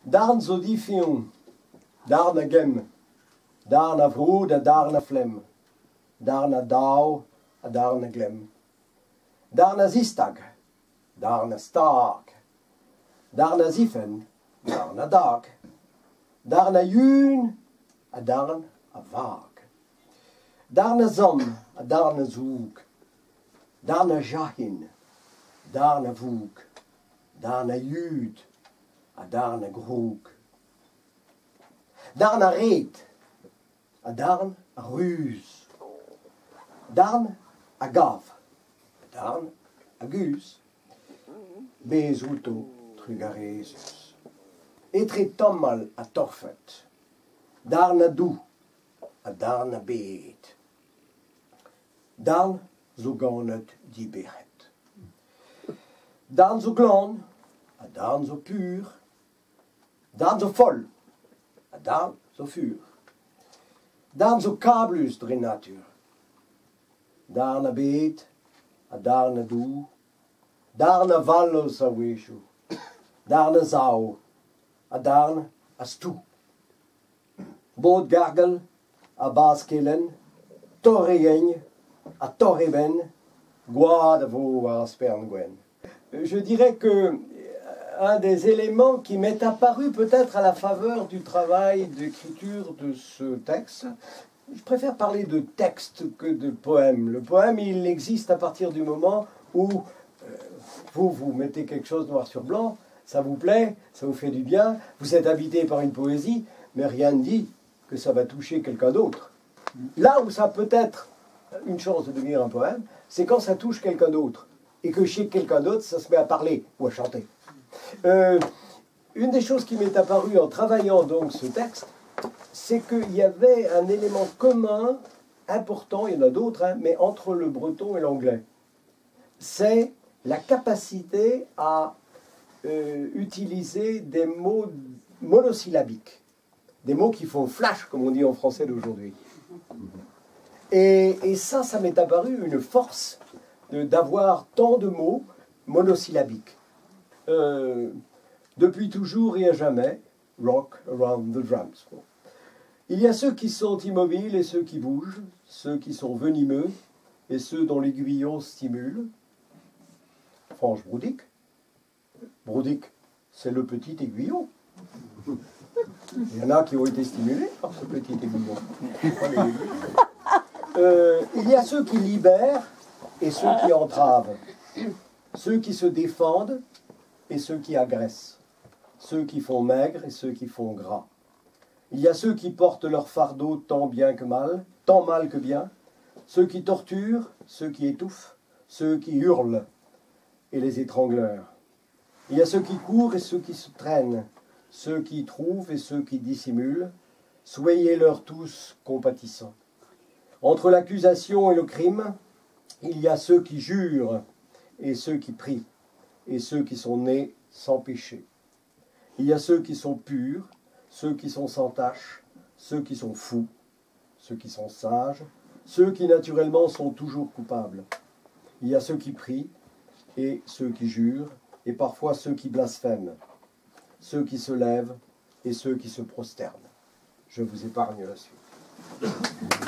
Darn zo difiñv, darn a gemm, darn a vroud ha darn a flemm, darn a dav ha darn a glemm. Darn a zistag, darn a stag, darn a zifenn, darn a dag, darn a yun ha darn a vag. Darn a samm ha darn a zoug, darn a jahin, darn a voug, darn a yud ha darn a groug. Darn a red ha darn a ruz. Darn a gav ha darn a guzh. Bez outo trugarezus. Etre tamall ha torfed. Darn a dou ha darn a bed. Darn zo ganet dibec'hed. Darn zo glan ha darn zo pur. Darn zo foll ha darn zo fur. Darn zo kablus dre natur. Darn a bed ha darn a dou. Darn a vallozh a-wezhioù. Darn a sav ha darn a stou. Bod gargel ha bazh kelenn, torr e gein ha torr e benn, gwad a vo war ar spern gwenn. Je dirais que un des éléments qui m'est apparu peut-être à la faveur du travail d'écriture de ce texte, je préfère parler de texte que de poème. Le poème, il existe à partir du moment où euh, vous, vous mettez quelque chose noir sur blanc, ça vous plaît, ça vous fait du bien, vous êtes habité par une poésie, mais rien ne dit que ça va toucher quelqu'un d'autre. Là où ça peut être une chance de devenir un poème, c'est quand ça touche quelqu'un d'autre et que chez quelqu'un d'autre, ça se met à parler ou à chanter. Euh, une des choses qui m'est apparue en travaillant donc ce texte, c'est qu'il y avait un élément commun important, il y en a d'autres, hein, mais entre le breton et l'anglais. C'est la capacité à euh, utiliser des mots monosyllabiques, des mots qui font flash, comme on dit en français d'aujourd'hui. Et, et ça, ça m'est apparu une force d'avoir tant de mots monosyllabiques. Euh, depuis toujours et à jamais, rock around the drums. Il y a ceux qui sont immobiles et ceux qui bougent, ceux qui sont venimeux et ceux dont l'aiguillon stimule. Franche Broudic. Broudic, c'est le petit aiguillon. Il y en a qui ont été stimulés par ce petit aiguillon. Euh, il y a ceux qui libèrent et ceux qui entravent, ceux qui se défendent et ceux qui agressent, ceux qui font maigre et ceux qui font gras. Il y a ceux qui portent leur fardeau tant bien que mal, tant mal que bien, ceux qui torturent, ceux qui étouffent, ceux qui hurlent et les étrangleurs. Il y a ceux qui courent et ceux qui se traînent, ceux qui trouvent et ceux qui dissimulent. Soyez-leur tous compatissants. Entre l'accusation et le crime, il y a ceux qui jurent et ceux qui prient, et ceux qui sont nés sans péché. Il y a ceux qui sont purs, ceux qui sont sans tache, ceux qui sont fous, ceux qui sont sages, ceux qui naturellement sont toujours coupables. Il y a ceux qui prient et ceux qui jurent, et parfois ceux qui blasphèment, ceux qui se lèvent et ceux qui se prosternent. Je vous épargne la suite.